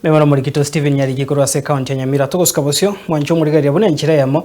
Memora omorikito Stephen Nyariki korwa ase ekaunti ya Nyamira. Togosuka bosio, mwanche omorigereria buna enchera eyemo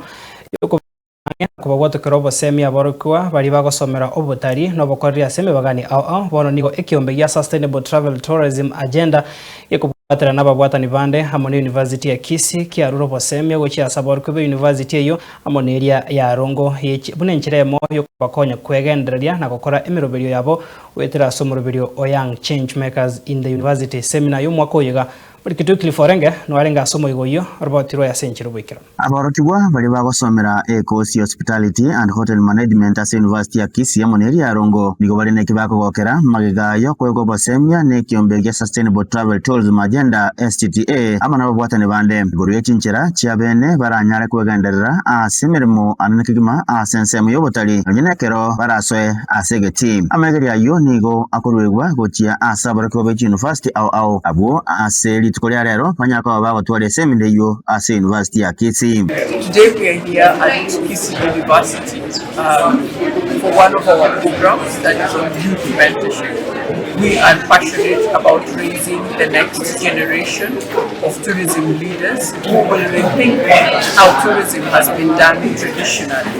y'okobang'ea na kobabwatokera obosemi aborokigwa baria bagosomera obotari na obokoreri ase emebagani ao ao. Bono nigo ekiombe gia Sustainable Travel Tourism Agenda gekobwaterana nababwatani bande amo ne University ya Kisii kiarure obosemia gochia ase aborokigwa be university eyio amo neria ya Rongo buna enchera eyemo y'okobakonya kwegendereria na gokora emeroberio yabo Goetera ase omoroberio o Young Change Makers in the University Seminar y'omwaka oyo iga, Morikitu Wycliffe Orenge noarenge ase omoigo oyio orobaotirwe ase enchera oboikeranu. Aborokigwa baria bagosomera ekosi ya Hospitality and Hotel Management ase University ya Kisii amo neria ya Rongo nigo bare neki bakogokera magega y'okoegwa obosemia nekiombe gia Sustainable Travel Tourism Agenda, STTA, amo nababwatani bande igoro ye chinchera chia bene baranyare kwegenderera ase emeremo anene kegima ase ensemo y'obotari nonye nekero barasoe Ase egetii, amaegerio ayio nigo akoruegwa gochia ase aborokigwa be chiyunivasiti ao ao, abwo ase rituko ria rero banyare koba bagotwara esemina eyio ase eyunivasiti ya Kisii. Today we are here at Kisii University um, for one of our programs that is on youth mentorship. We are passionate about raising the next generation of tourism leaders who will rethink how tourism has been done traditionally.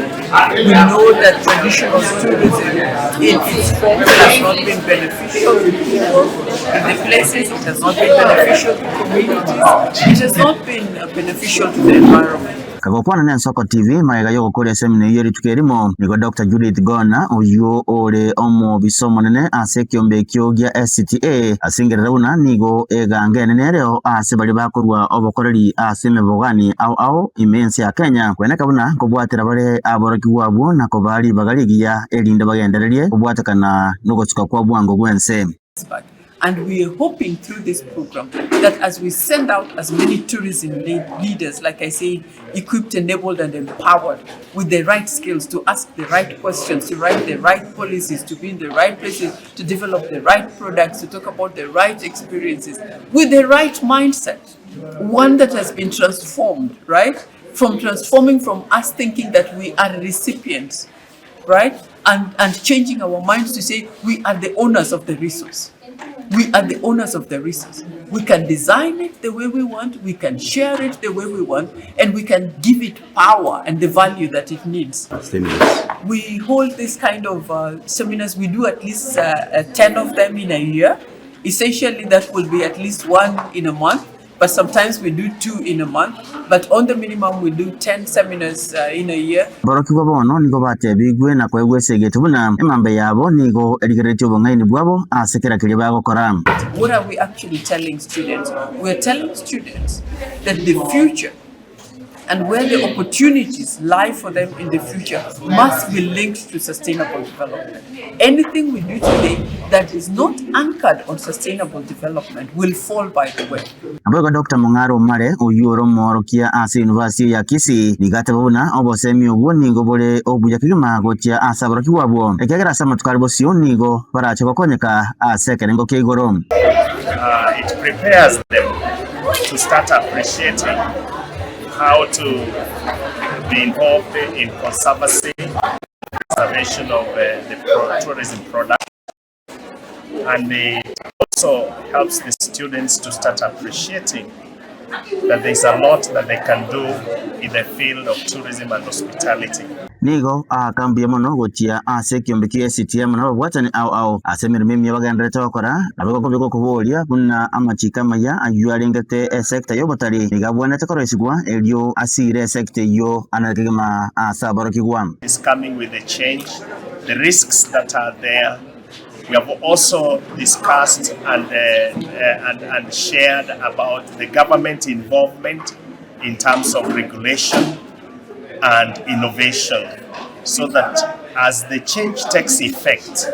We know that traditional tourism in its form has not been beneficial to people in the places, it has not been beneficial to communities, it has not been uh, beneficial to the environment. Kagokwana n'Ensoko TV magega y'ogokora esemina eyio rituko erimo, nigo Doctor Judith Gona oyio ore omobisa omonene ase ekiombe ekio gia SCTA asengerera buna nigo eganga enene ereo ase baria bakorua obokoreri ase emebogani ao ao ime ense ya Kenya, kweneka buna nkobwatera bare aborokigwa abwo na kobaa ribaga rigiya erinde bagendererie kobwatekana nogosuka kwa bwango gw'ense. And we are hoping through this program that as we send out as many tourism leaders, like I say, equipped, enabled, and empowered with the right skills to ask the right questions, to write the right policies, to be in the right places, to develop the right products, to talk about the right experiences, with the right mindset. one that has been transformed, right? From transforming from us thinking that we are recipients, right? And, and changing our minds to say we are the owners of the resource. We are the owners of the resource. We can design it the way we want, we can share it the way we want, and we can give it power and the value that it needs. Seminars. We hold this kind of uh, seminars, we do at least uh, uh, 10 of them in a year. Essentially, that will be at least one in a month, but sometimes we do two in a month. But on the minimum, we do 10 seminars uh, in a year. Aborokigwa bono nigo batebigwe na koegwa esegete buna emambia yabo nigo erigereretie obong'aini bwabo ase kera keria bagokora. What are we actually telling students? We are telling students that the future and where the opportunities lie for them in the future must be linked to sustainable development. Anything we do today that is not anchored on sustainable development will fall by the way. Naboigo Doctor Mong'are Omare, oyio ore omoorokia ase University ya Kisii, nigo ateba buna obosemi obwo nigo bore obuya kegima gochia ase aborokigwa abwo, ekiagera ase amatuko are bosio nigo barache gokonyeka ase ekerengo kia igoro. It prepares them to start appreciating how to be involved in conservancy, conservation of uh, the pro tourism product and it also helps the students to start appreciating that there's a lot that they can do in the field of tourism and hospitality. Nigo aaka mbuya mono gochia ase ekiombe kia STM na ababwatani ao ao ase emeremo emiya bagendererete gokora, nabo gokobeka okoboria buna amachiko amaya ayio arengete esecta y'obotari nigo abwenerete koroisigwa erio asiire esecta eyio anare kegima ase aborokigwa. Is coming with the change, the risks that are there. We have also discussed and, uh, and, and shared about the government involvement in terms of regulation and innovation so that as the change takes effect,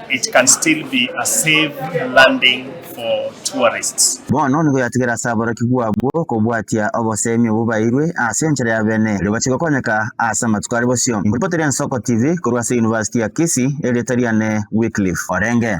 it can still be a safe landing for tourists. Bono nigo yatigera ase aborokigwa abwo kobwatia obosemi obwo bairwe ase enchera ya bene, erio bachie gokonyeka ase amatuko are bosio. Nkoipoteria Ensoko TV korwa ase University ya Kisii, erieta riane Wycliffe Orenge.